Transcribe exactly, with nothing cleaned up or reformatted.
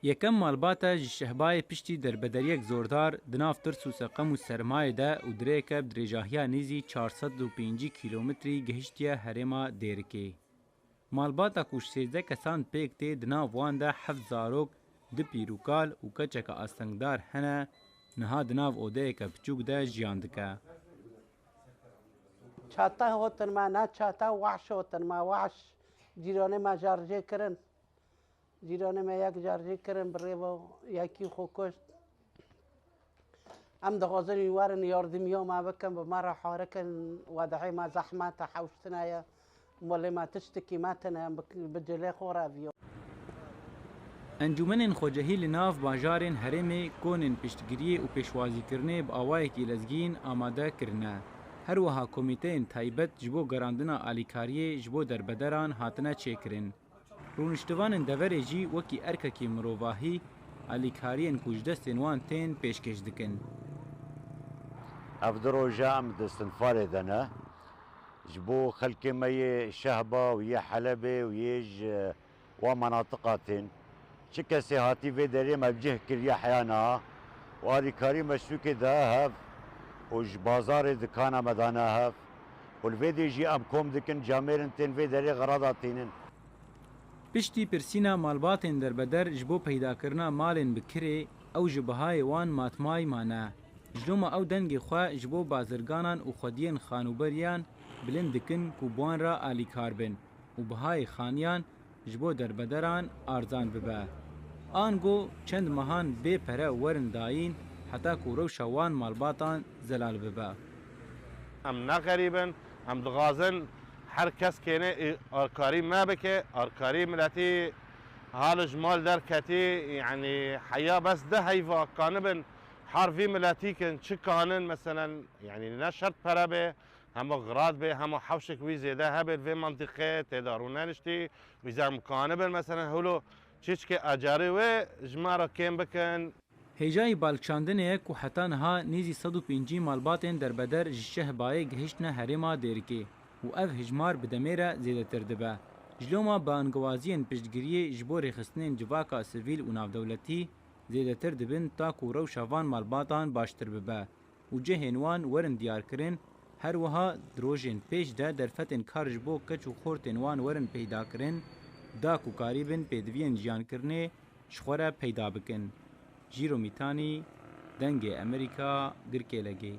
Yekem malbata ji Şehbayê piştî derbederiyek zordar di nav tirs û seqem û sermayê de û dirêke bi dirêjahiya nêzî çar sed û pêncî kîlometrî gihiştiye herêma Dêrikê. Malbata ku ji sêzdeh kesan pêk tê, di nav wan de heft zarok, du pîr û kal û keçeke astengdar hene, niha di nav odeyeke biçûk de jiyan dike. Çata hotin me, ne çata wahş hotin me, wahş. Cîranê me jarjê kirin. Cîranê me yek carcî kirin, bi rêva yekî xwe kuşt. Em dixwazin wî werin yardimiya me bikin, bi me re harikin, wedehê me zehmet e, hewştina ye. Malê me tiştekî me tine, em bi, bi cilê xwe re viyo. Encûmenên xwecehî li nav bajarên herêmê konên piştgiriyê û pêşwazîkirinê bi awayekî lezgîn amade kirine. Her wiha komîteyên taybet ji bo gerandina alîkariyê ji bo derbederan hatine çêkirin. Rûniştivanên deverê jî wekî erkekî mirovahî alîkariyên ku ji destên wan tên pêşkêş dikin. Ev du roja em di Sinfarê de ne. Ji bo xelkê me yê Şehba û yê Helebê û yê ji wan menatiqa tên. Çi kesê hatî vê derê me bi cih kiriye heya niha û alîkarî me sûkê da hev û ji bazarê dikana me dane hev û li vê dê jî em kom dikin camêrin tên vê derê xerada tînin. Piştî pirsîna malbatên derbeder ji bo peydakirina malên bi kirê, ew ji bihayê wan matmay mane. Ji loma ew dengê xwe ji bo bazirganan û xwediyên xanûberiyan bilind dikin ku bi wan re alîkar bin û bihayê xaniyan ji bo derbederan arzan bibe. Ango çend mehan bê pere werin dayîn heta ku rewşa wan malbatan zelal bibe. Em ne xerîb in, em dixwazin her kes kêne alîkarî me bike, alîkarî miletî hal ji mal derketî, yanî heya bes di heyva kanibin, her vî miletî kin çi kanin, meselen, yanî ne şert pere be, hema xirat be, hema hewşek wî zêde hebe, vê mentiqê tê de rûneniştî, wî zem kanibin, meselen, hewlo çiçkê ecarê wê ji me re kêm bikin. Hêjayî balkişandinê ye ku heta niha nêzî sed û pêncî malbatên derbeder ji Şehbayê gihiştine herêma Dêrikê û ev hijmar bi demê re zêdetir dibe. Ji loma bi angewaziyên piştgiriyê ji bo rêxistinên civaka sivîl û navdewletî zêdetir dibin ta ku rewşa van malbatan baştir bibe û cihên wan werin diyarkirin, her wiha di rojên pêş de derfetên kar ji bo keç û xortên wan werin peydakirin, da ku karîbin pêdiviyên jiyankirinê ji xwe re peyda bikin. Jîro Mîtanî, Dengê Emerîka, Girkêlegê.